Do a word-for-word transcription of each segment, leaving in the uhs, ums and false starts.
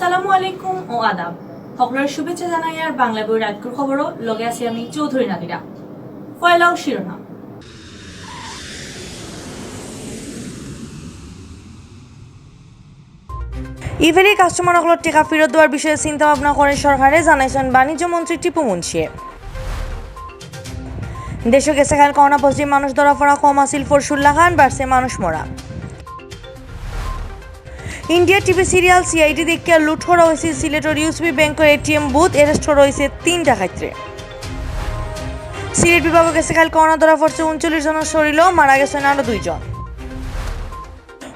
আসসালামু আলাইকুম ও আদাব। হকলরে শুভেচ্ছা জানাইয়ার বাংলা বই রাইতকুর খবরো লগে আছি আমি চৌধুরী নাদিরা। পয়লাউ শিরোনাম। ই-ভ্যালির কাস্টমার অকলর টেকা ফিরত দেওয়ার বিষয়ে চিন্তা ভাবনা করে সরকারে, জানাইছইন বাণিজ্য মন্ত্রী টিপু মুন্সিয়ে। দেশো গেছে কাইল করোনা পজিটিভ মানুষ ধরা পড়া কম আছিল পরশুর লাখান, বাড়ছে মানুষ মরা। ইন্ডিয়া টিভি সিরিয়াল সিআইডি দেখিয়া লুট করা অইছে সিলেটর ইউসিবি ব্যাংকর এটিএম বুথ, অ্যারেস্ট করা অইছে তিন ডাকাইতরে। সিলেট বিভাগো গেছে কাইল করোনা ধরা পড়ছে ঊনচল্লিশ জনর শরীলো, মারা গেছইন আরো দুইজন।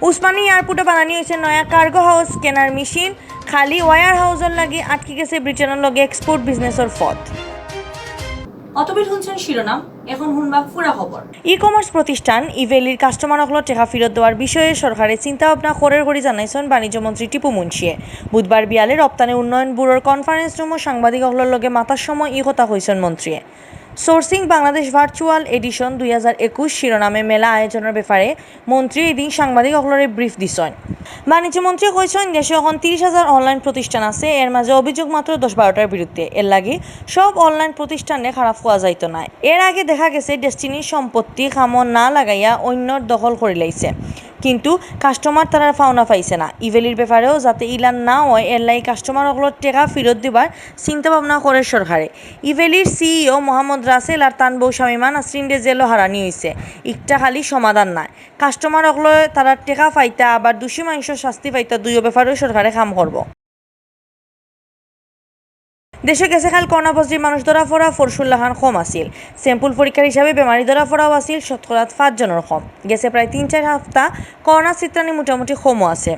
উসমানী এয়ারপোর্টো বানানি অইছে নয়া কার্গো হাউস স্ক্যানার মেশিন, খালি ওয়ার হাউসর লাগি আটকি গেছে ব্রিটেনর লগে এক্সপোর্ট বিজনেসর পথ। অতবির হুনছইন শিরোনাম, এখন হুনবা পুরা খবর। ই-কমার্স প্রতিষ্ঠান ই-ভ্যালির কাস্টমার অকলর টেকা ফিরত দেওয়ার বিষয়ে সরকারে চিন্তা ভাবনা করের করি জানাইছইন বাণিজ্য মন্ত্রী টিপু মুন্সিয়ে। বুধবার বিয়ালে রপ্তানি উন্নয়ন ব্যুরোর কনফারেন্স রুমো সাংবাদিক অকলর লগে মাতার সময় ই কথা কইছইন মন্ত্রীয়ে। সোর্সিং বাংলাদেশ ভার্চুয়াল এডিশন দুই হাজার একুশ শিরোনামে মেলা আয়োজনর ব্যাপারে মন্ত্রী এদিন সাংবাদিক অকলরে ব্রিফ দিছইন। বাণিজ্য মন্ত্রী কইছইন, দেশো এখন তিরিশ হাজার অনলাইন প্রতিষ্ঠান আছে, এর মাঝে অভিযোগ মাত্র দশ বারোটার বিরুদ্ধে। এর লাগি সব অনলাইন প্রতিষ্ঠানরে খারাপ কওয়া যাইতো নায়। এর আগে দেখা গেছে ডেস্টিনির সম্পত্তি কামো না লাগাইয়া অইন্যর দখল করিলাইছে, কিন্তু কাস্টমার তারার পাওনা পাইছে না। ই-ভ্যালির ব্যাপারেও যাতে ইলান না অয়, এর লাগি কাস্টমার অকলর টেকা ফিরত দিবার চিন্তা ভাবনা করের সরকারে। ই-ভ্যালির সিইও মোহাম্মদ রাসেল আর তান বউ শামিমা নাসরিনরে জেলো হারানি অইছে, ইকটা খালি সমাধান নায়। কাস্টমার অকলে তারার টেকা পাইতা, আবার দোষী মানষর শাস্তি পাইতা, দুইও ব্যাপারেও সরকারে কাম করবো। দেশো গেছে কাইল করোনা পজিটিভ মানুষ ধরা পড়া পরশুর লাখান কম আছিল। স্যাম্পল পরীক্ষার হিসাবে বেমারি ধরা পড়াও আছিল শতকরা পাঁচ জনর কম। গেছে প্রায় তিন চাইর হাপ্তা করোনা চিত্রানি মোটামুটি কমও আছে।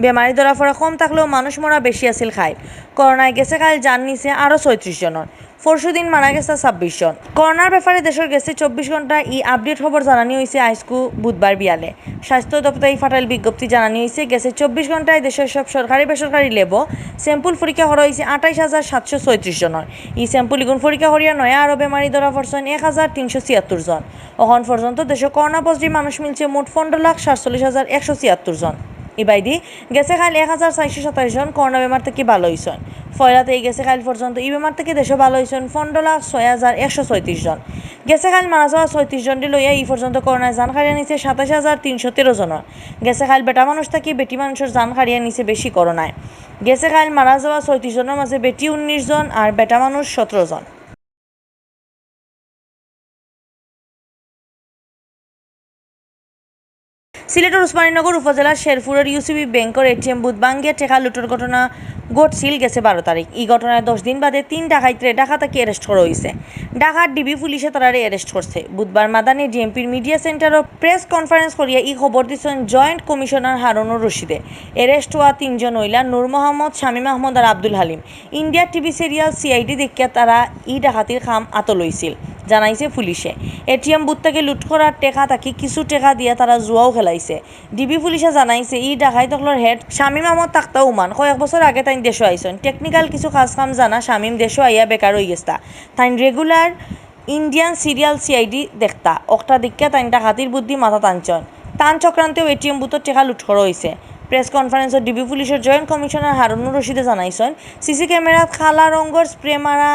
বেমারি ধরা পড়া কম থাকলেও মানুষ মরা বেশি আছিল কাইল। করোনায় গেছে কাইল জান নিছে আরো ছয়ত্রিশ জনর। পরশুদিন মারা গেছে ছাব্বিশ জন। করোনার ব্যাপারে দেশর গেছে চব্বিশ ঘন্টা ই আপডেট খবর জানানি অইছে আইজকু বুধবার বিয়ালে। স্বাস্থ্য দপ্তরে ফাটাইল বিজ্ঞপ্তি জানানি অইছে, গেছে চব্বিশ ঘন্টায় দেশর সব সরকারি বেসরকারি ল্যাবো স্যাম্পল পরীক্ষা করা অইছে আঠাইশ হাজার সাতশো ছয়ত্রিশ জনর। ই স্যাম্পল ইগুন পরীক্ষা করিয়া নয়া আরো বেমারি ধরা পড়ছইন এক হাজার তিনশো ছিয়াত্তর জন। অখন পর্যন্ত দেশো করোনা পজিটিভ মানুষ মিলছে মোট পনেরো লাখ সাতচল্লিশ হাজার একশো ছিয়াত্তর জন। ইবায়দি গেছে কাইল এক হাজার চাইরশো সাতাইশ জন করোনা বেমার থাকি ভালা অইছইন। পয়লা থাকি গেছে কাইল পর্যন্ত ই বেমার থাকি দেশো ভালা অইছইন পনেরো লাখ ছয় হাজার একশো ছয়ত্রিশ জন। গেছে কাইল মারা যাওয়া ছয়ত্রিশ জনরে লইয়া ই পর্যন্ত করোনায় জান হারাইয়া নিছে সাতাইশ হাজার তিনশো তেরো জনর। গেছে কাইল বেটা মানুষ থাকি বেটি মানুষর জান হারাইয়া নিছে বেশি করোনায়। গেছে কাইল মারা যাওয়া ছয়ত্রিশ জনর মাঝে বেটি উনিশ জন আর বেটা মানুষ সতেরো জন। সিলেটর উসমানীনগর উপজেলার শেরপুরর ইউসিবি ব্যাংকর এটিএম বুথ ভাঙ্গিয়া টেকা লুটর ঘটনা ঘটছিল গেছে বারো তারিখ। ই ঘটনায় দশ দিন বাদে তিন ডাকাইতরে ঢাকা থাকি অ্যারেস্ট করা অইছে। ঢাকার ডিবি পুলিশে তারারে অ্যারেস্ট করছে। বুধবার মাদানে ডিএমপির মিডিয়া সেন্টারো প্রেস কনফারেন্স করিয়া ই খবর দিছইন জয়েন্ট কমিশনার হারুনুর রশিদে। অ্যারেস্ট অওয়া তিনজন অইলা নূর মোহাম্মদ, শামীম আহমদ আর Abdul Halim. India TV serial CID দেখিয়া তারা ই ডাকাতির কাম আতো লইছিল, জানাইছে পুলিশে। এটিএম বুথ থাকি লুট করার টেকা থাকি কিছু টেকা দিয়া তারা জুয়াও খেলাইছে। ডিবি পুলিশে জানাইছে, ই ডাকাইত অকলর হেড শামীম আহমদ তাক্তা উমান কয়েক বছর আগে তাইন দেশো আইছইন। টেকনিক্যাল কিছু কাজ কাম জানা শামীম দেশো আইয়া বেকার অইগেছতা। তাইন রেগুলার ইন্ডিয়ান সিরিয়াল সিআইডি দেখতা। অকটা দেখিয়া তাইন ডাকাতির বুদ্ধি মাথাত আনছইন। তান চক্রান্তেও এটিএম বুথর টেকা লুট করা অইছে। প্রেস কনফারেন্সো ডিবি পুলিশর জয়েন্ট কমিশনার হারুনুর রশিদে জানাইছইন, সিসি ক্যামেরাত কালা রঙর স্প্রে মারা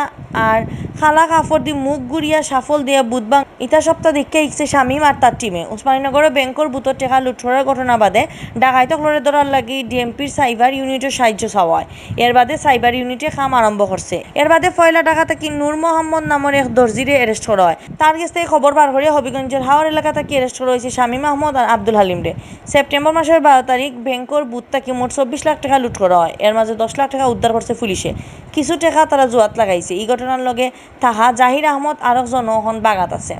আর কালা কাপড় দি মুখ গুরিয়া শাফল দিয়া বুথ ভাং-, ইতা সবতা দেখিয়া হিকছে শামীম আর তার টিমে। উসমানীনগরো ব্যাংকর বুথর টেকা লুট করার ঘটনা বাদে ডাকাইত অকলরে ধরার লাগি ডিএমপির সাইবার ইউনিটর সাহায্য চাওয়া অয়। এর বাদে সাইবার ইউনিটে কাম আরম্ভ করছে। এর বাদে পয়লা ঢাকা থাকি নূর মোহাম্মদ নামর এক দর্জিরে অ্যারেস্ট করা অয়। তার গেছ থাকি খবর বার করিয়া হবিগঞ্জর হাওর এলাকা থাকি অ্যারেস্ট করা অইছে শামীম আহমদ আর আব্দুল হালিমরে। সেপ্টেম্বর মাসর বারো তারিখ ব্যাংকর বুথ থাকি মোট চব্বিশ লাখ টেকা লুট করা অয়। এর মাঝে দশ লাখ টেকা উদ্ধার করছে পুলিশে। কিছু টেকা তারা জুয়াত লাগাইছে। ই ঘটনার লগে থাকা জাহির আহমদ আরক জনও অখন বাগাত আছে।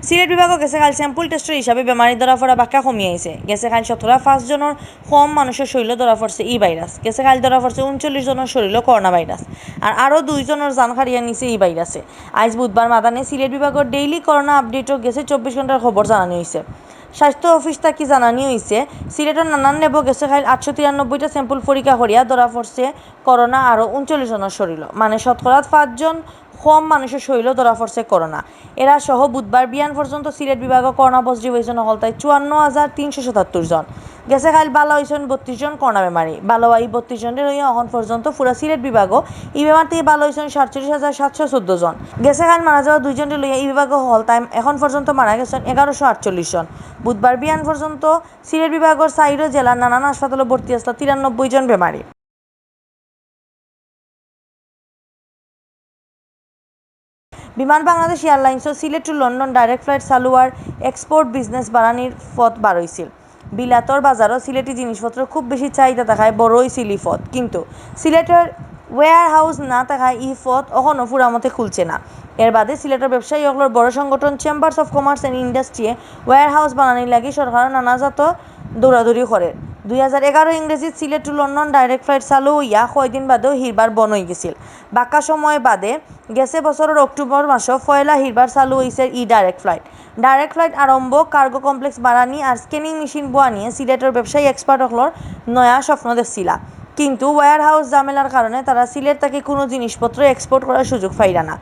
সিলেট বিভাগো গেছে কাইল স্যাম্পল টেস্টর হিসাবে বেমারি ধরা পড়া বাক্কা কমি আইছে। গেছে কাইল শতকরা পাঁচ জনর কম মানুষর শরীলো ধরা পড়ছে ই ভাইরাস। গেছে কাইল ধরা পড়ছে ঊনচল্লিশ জনর শরীলো করোনা ভাইরাস। আর আরো দুই জনর জান হারিয়া নিছে ই ভাইরাসে। আইজ বুধবার মাদানে সিলেট বিভাগর ডেইলি করোনা আপডেটও গেছে চব্বিশ ঘন্টার খবর জানানি অইছে। স্বাস্থ্য অফিস থাকি জানানি অইছে, সিলেটর নানান ল্যাবো গেছে কাইল আটশো তিরানব্বইটা স্যাম্পল পরীক্ষা করিয়া ধরা পড়ছে করোনা আরো ঊনচল্লিশ জনর শরীলো। মানে শতকরা পাঁচ জন কম মানুষর শরীরও ধরা পড়ছে করোনা। এরা সহ বুধবার বিয়ান পর্যন্ত সিলেট বিভাগো করোনা পজিটিভ অইছইন অকলতায় চুয়ান্ন হাজার তিনশো সাতাত্তর জন। গেছে কাইল বালা অইছইন বত্রিশ জন করোনা বেমারি। বালা অওয়া ই বত্রিশ জনরে লইয়া অখন পর্যন্ত পুরা সিলেট বিভাগো ই বেমার থাকি বালা অইছইন সাতচল্লিশ হাজার সাতশো চৌদ্দ জন। গেছে কাইল মারা যাওয়া দুইজনরে লইয়া ই বিভাগো অকলতায় অখন পর্যন্ত মারা গেছইন এগারোশো আটচল্লিশ জন। বুধবার বিয়ান পর্যন্ত সিলেট বিভাগর চাইরো জেলার নানান হাসপাতালো ভর্তি আছলা তিরানব্বই জন বেমারি। বিমান বাংলাদেশ এয়ারলাইন্সর Sylhet to London direct flight চালু অওয়ায় এক্সপোর্ট বিজনেস বাড়ানির পথ বার অইছিল। বিলাতর বাজারো সিলেটি জিনিসপত্রর খুব বেশি চাহিদা থাকায় বড় অইছিল ই পথ, কিন্তু সিলেটর ওয়্যার হাউস না থাকায় ই পথ অখনো পুরামতে খুলছে না। এর বাদে সিলেটর ব্যবসায়ী অকলর বড় সংগঠন চেম্বার্স অফ কমার্স অ্যান্ড ইন্ডাস্ট্রিয়ে ওয়্যার হাউস বানানির লাগি সরকারর নানা জাত দৌড়াদৌড়ি করের। দুই হাজার এগারো ইংরেজিত Sylhet to London direct flight চালু অইয়া কয়দিন বাদেউ হিরবার বন্ধ অইগেছিল। বাক্কা সময় বাদে গেছে বছরর অক্টোবর মাসো পয়লা হিরবার চালু অইছে ই ডাইরেক্ট ফ্লাইট। ডাইরেক্ট ফ্লাইট আরম্ভ, কার্গো কমপ্লেক্স বাড়ানি আর স্ক্যানিং মেশিন বওয়ানিয়ে সিলেটর ব্যবসায়ী এক্সপার্ট অকলর নয়া স্বপ্ন দেখছিলা। কিন্তু ওয়্যার হাউস ঝামেলার কারণে তারা সিলেট থাকি কুনু জিনিসপত্র এক্সপোর্ট করার সুযোগ পাইরা না।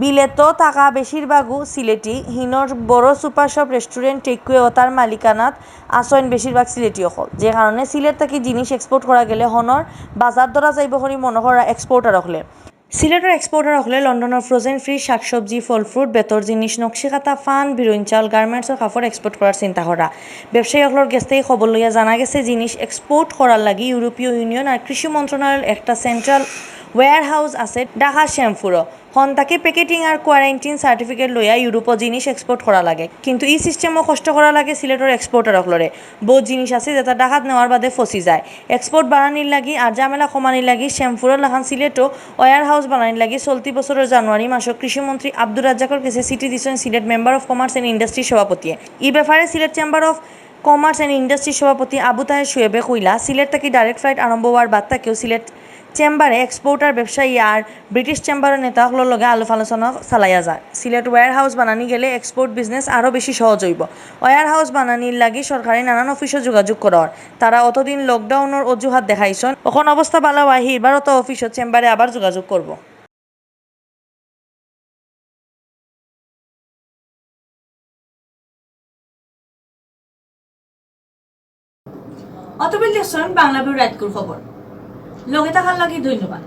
বিলেতো থাকা বেশিরভাগউ সিলেটি, হিনর বড় সুপার শপ, রেস্টুরেন্ট, টেকওয়ে অতার মালিকানাত আছইন বেশিরভাগ সিলেটি অকল, যে কারণে সিলেট থাকি জিনিস এক্সপোর্ট করা গেলে হনর বাজার ধরা যাইবো করি মনো করা এক্সপোর্টার অকলে। সিলেটর এক্সপোর্টার অকলে লন্ডনর ফ্রোজেন ফ্রিজ, শাকসবজি, ফল ফ্রুট, বেতর জিনিস, নকশি কাঁথা, ফান, বিরইন চাউল, গার্মেন্টসর কাপড় এক্সপোর্ট করার চিন্তা করা। ব্যবসায়ী অকলর গেছ থাকি খবর লইয়া জানা গেছে জিনিস এক্সপোর্ট করার লাগি ইউরোপীয় ইউনিয়ন আর কৃষি মন্ত্রণালয়র একটা সেন্ট্রাল ওয়্যার হাউস আছে ঢাকা শ্যামপুরো। হন থাকি প্যাকেটিং আর কোয়ারেন্টিন সার্টিফিকেট লইয়া ইউরোপো জিনিস এক্সপোর্ট করা লাগে, কিন্তু ই সিস্টেমও কষ্ট করা লাগে সিলেটর এক্সপোর্টার অকলরে। বউত জিনিস আছে যেটা ঢাকাত নেওয়ার বাদে ফসি যায়। এক্সপোর্ট বাড়ানির লাগি আর ঝামেলা কমানির লাগি শ্যামপুরর লাখান সিলেটো ওয়্যার হাউস বানানির লাগি চলতি বছরর জানুয়ারি মাসো কৃষিমন্ত্রী আব্দুর রাজ্জাকর গেছে চিঠি দিছইন Sylhet member of commerce and industry সভাপতিয়ে। ই ব্যাপারে Sylhet chamber of commerce and industry সভাপতি আবু তাহের শুয়েবে কইলা, সিলেট থাকি ডাইরেক্ট ফ্লাইট আরম্ভ অওয়ার বাদ থাকিউ সিলেট চেম্বারে এক্সপোর্টার, ব্যবসায়ী আর ব্রিটিশ চেম্বারর নেতা অকলর লগে আলাপ আলোচনা চালাইয়া যায়। সিলেট ওয়্যার হাউস বানানি গেলে এক্সপোর্ট বিজনেস আরও বেশি সহজ অইবো। ওয়্যার হাউস বানানির লাগি সরকারি নানান অফিসো যোগাযোগ করা অর। তারা অতদিন লকডাউনর অজুহাত দেখাইছইন। অখন অবস্থা বালা অওয়ায় হিরবার অতা অফিসো চেম্বারে আবার যোগাযোগ করবো। অতবিল দেখছইন বাংলা ভিউ রাইতকুর খবর। লগে থাকার লাগি ধন্যবাদ।